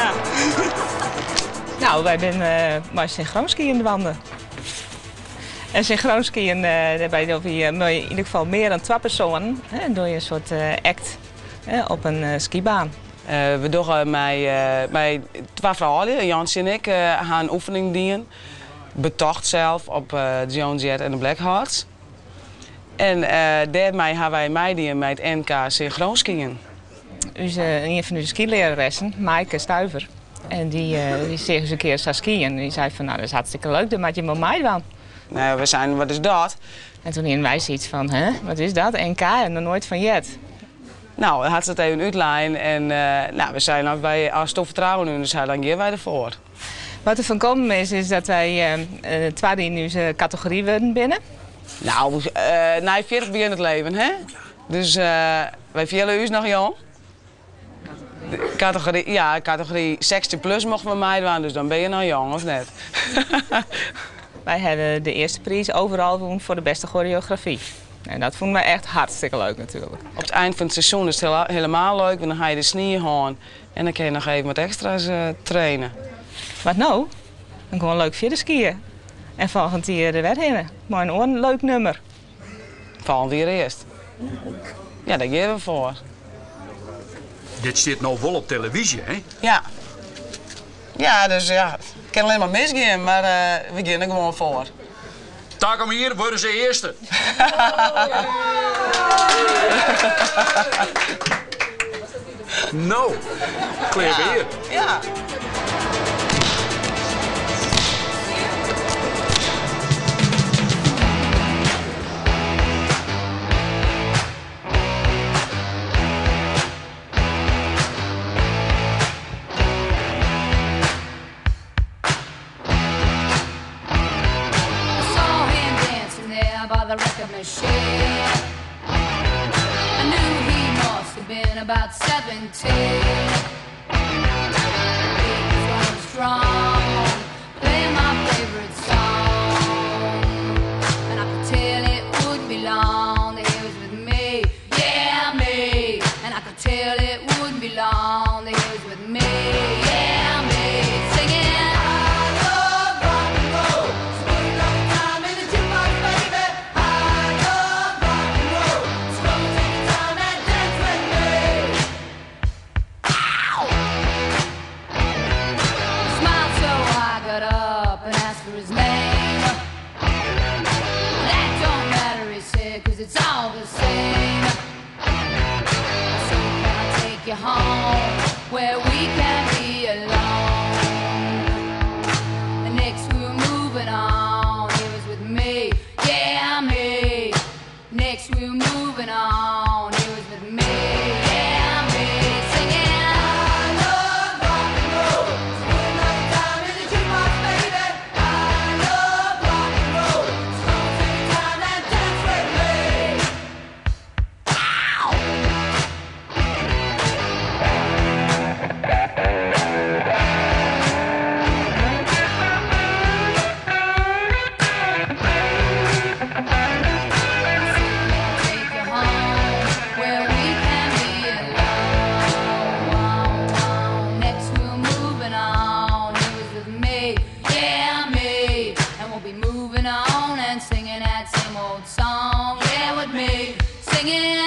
Ja. Nou, wy binne mei synchroonskiën dwaande. En synchroonskiën, dêrby dogge wy mei yn ieder gefal mear dan twa persoanen, hè, dogge je in soart act op in skybaan. We dogge mei twa froulju, Jantsje en ik, ha in oefening dien, betocht sels op Joan Jett en de Blackhearts. En dêrmei ha wy meidien mei it NK synchroonskiën. Ien fan ús skyleararessen, Maaike Stuiver, en dy seach ús in kear sa skyen en dy sei fan nou dat is hartstikke leuk, dêr moatte jim wol meidwaan. Nou, we seinen wat is dat? En toen hienen wy sayts fan hè, wat is dat, NK, noch noait fan heard. Nou, hat se it even útlein en nou, we seinen wy asto fertrouwen yn ús ha, dan gean wy derfoar. Wat der fan kommen is, is dat wy twadde yn ús kategory wurden binne. Nou, nei 40 begjint it leven, hè? Dus wy fiele ús noch jong. Kategory, ja, kategory 16 plus mochten we meidwaan, dus dan binne je noch jong, of net? Wy hawwe de earste priis overal wûn foar de bêste choreografy. En dat fûnen wy echt hartstikke leuk natuerlik. Op it ein fan it seizoen is it helemaal leuk, want dan ha je de snie hân en dan kinne je noch even wat ekstra's traine. Wat no? Dan gewoan leuk fierder skye. En folgjend jier der wer hinne mei in oar leuk nummer. Folgjend jier earst. Ja, dêr gean we foar. Dit stiet no wol op televyzje, hè? Ja. Ja, dus ja, it kin allinne mar misgean, mar we gean der gewoan foar. Takom jier wurde se earste. No, klear weer. Ja. I saw him dancing there by the record machine. I knew he must have been about 17. He was going strong, playing my favorite song. And I could tell it wouldn't be long that he was with me, yeah, me. And I could tell it wouldn't be long that he was with me, yeah, me. Singing, I love rock and roll. So put another dime in the jukebox, baby. I love rock and roll. So come and take your time and dance with me. He smiled so I got up and asked for his name. That don't matter, he said, 'cause it's all the same. I said, can I take you home where we can be alone? And next we were moving on, he was with me, yeah, me. Next we were moving on, he was with me, yeah, me. Singing, I love rock and roll. So put another dime in the jukebox, baby. I love rock and roll. So come and take your time and dance with me. Take you home where we can be alone. Next we're moving on. He was with me, yeah me, and we'll be moving on and singing that same old song, yeah with me, singing.